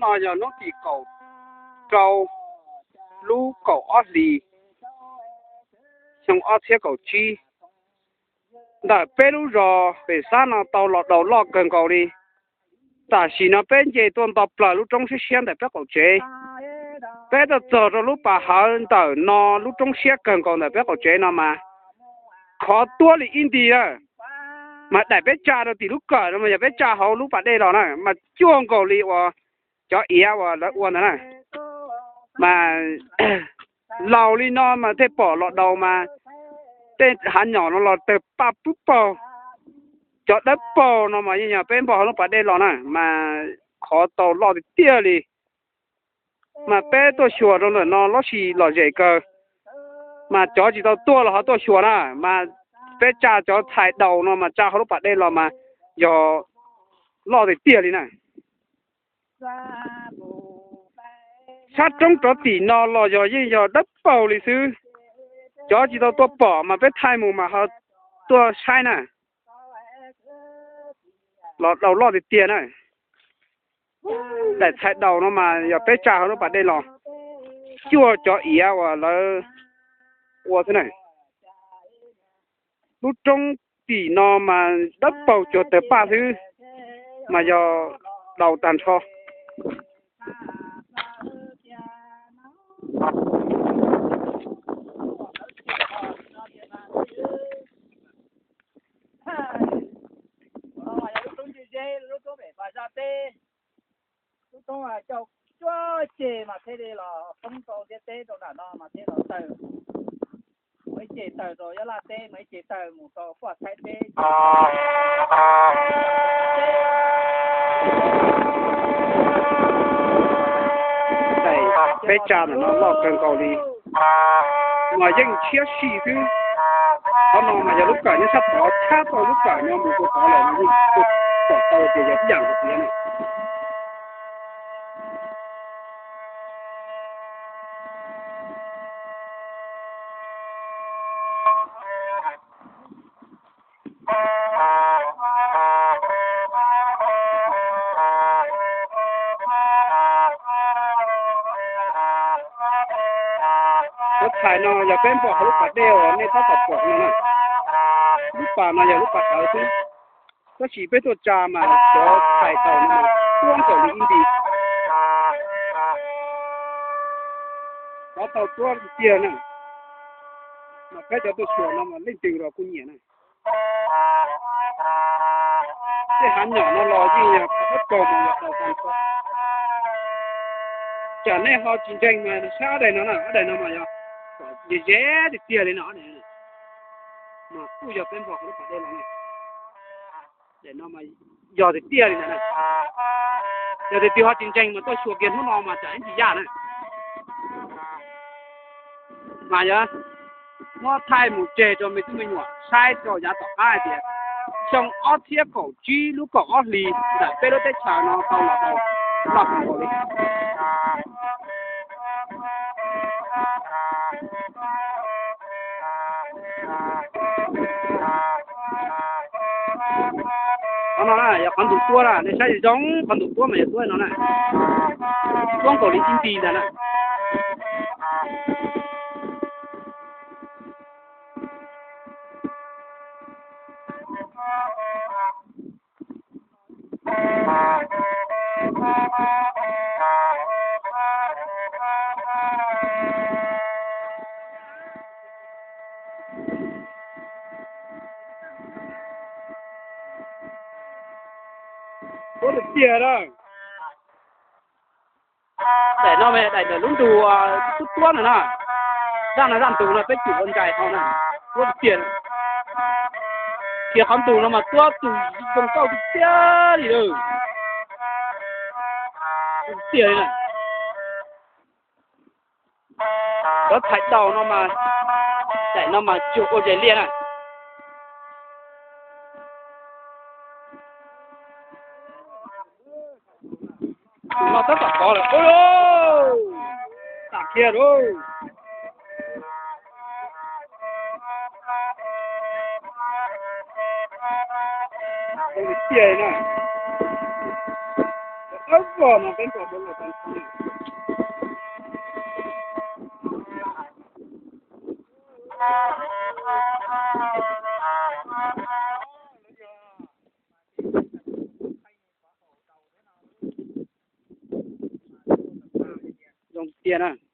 No yog hnub tim kaum rau lub kaum ob hlis xyoo ob txhiab kaum tsib. Ntawm peb lub zos Pem Xab no tau los daus loj kawg nkaus li. Tam sim no peb nce tuaj nto plaws lub roob siab siab ntawm peb qaum tsev. Peb tuaj txog rau lub pas hawv ntawm no lub roob siab kawg nkaus ntawm peb qaum tsev no mas khov tuab li ib nti na. Mas daim peb tsa rau tim lub kawm no mas yog peb tsa hauv lub pas dej los na mas cuag nkaus li uas cov iav uas lawv ua ntawd na. Mas laus li no mas thiaj pom los daus mas tej hav nyom no los tawg paj pub paug. Cov dawb paug no mas yeej yog peb npog hauv lub pas dej los na mas khov tau loj tiag tiag li. Mas peb tuaj xyuas rau ntawm no lub sim lom zem kawg. Mas cov tsis tau tuaj los ho tuaj xyuas na mas peb tsa cov txhais daus no mas tsa hauv lub pas dej los mas yog loj tiag tiag li na. Sab roob rov tim no los yog yeej yog dawb paug li xwb. Cov tsis tau tuaj pom mas peb thaij mus mas ho tuaj saib na. Los daus loj tiag tiag na. Daim txhais daus no mas yog peb tsa hauv lub pas dej los cuag cov iav uas lawv ua xwb na. Lub roob tim no mas dawb paug cuag tawg paj xwb mas yog daus tag nrho. Lub roob ceg mas thiaj li los poob rau ntiaj teb rau nram no mas thiaj los tawg. Mus ib ce tawg rau Yab Laj teb, mus ib ce tawg mus rau Huaj Thaib teb. Peb tsa ntawm no loj kawg nkaus li, mas yeej tshiab si xwb. Qhov no mas yog lub kawm nyob sab tod, tshab tau lub kawm no mus rau tod lawm mas yeej pom tau tias yog ib yam nkaus tiag na. Cov txhais no yog peb npog hauv lub pas dej uas nej tab tom pom no na. Lub pas no yog lub pas hawv xwb, tab sis peb tuaj tsa mas cov txhais daus no tuab nkaus li ib nti. Cov tau tuab tiag na, mas peb cov tuaj xyuas no mas leej twg los kuj nyiam na. Tej hav nyom no los yeej yog qhov dawb paug mas yog daus tag nrho. Tsam nej ho tsis ntseeg mas saib ob daim no na, ob daim no mas yog ze ze tiag tiag li no, ob daim no mas kuj yog peb npog hauv lub pas dej los na. Daim no mas yog tiag tiag li ntawd na. Yog tias twg ho tsis ntseeg mas tuaj xyuas kiag hnub no mas tsam ib ntsis yaj na. Mas yog muab thaij mus tseg rau me tub me nyuam saib rau yav tom qab hais tias xyoo ob txhiab kaum tsib lub kaum ob hlis ntawm peb lub teb chaws no tau los tau loj heev nkaus li. Qhov no na yog qhov ntug tuab na, nej saib zoo zoo, qhov ntug tuab mas yog tuab no na, tuab nkaus li ib nti ntag na. Tuab tiag tiag na. Daim no mas daim ntawm lub ntug tuab tuab no na. Zaj no zaj ntug no peb cum ua ntsais hauv na. Tuab tiag tiag. Kiag qhov ntug no mas tuab tus zoo nkauj tiag tiag li lawm. Tiag li na. Cov txhais daus no mas, daim no mas cuag ua zes liaj na. Tus no tab tom kov lawm, ua, tam kiag lauj. Tiag na. Koj mas peb nrog tus los tas. Zoo tiag na.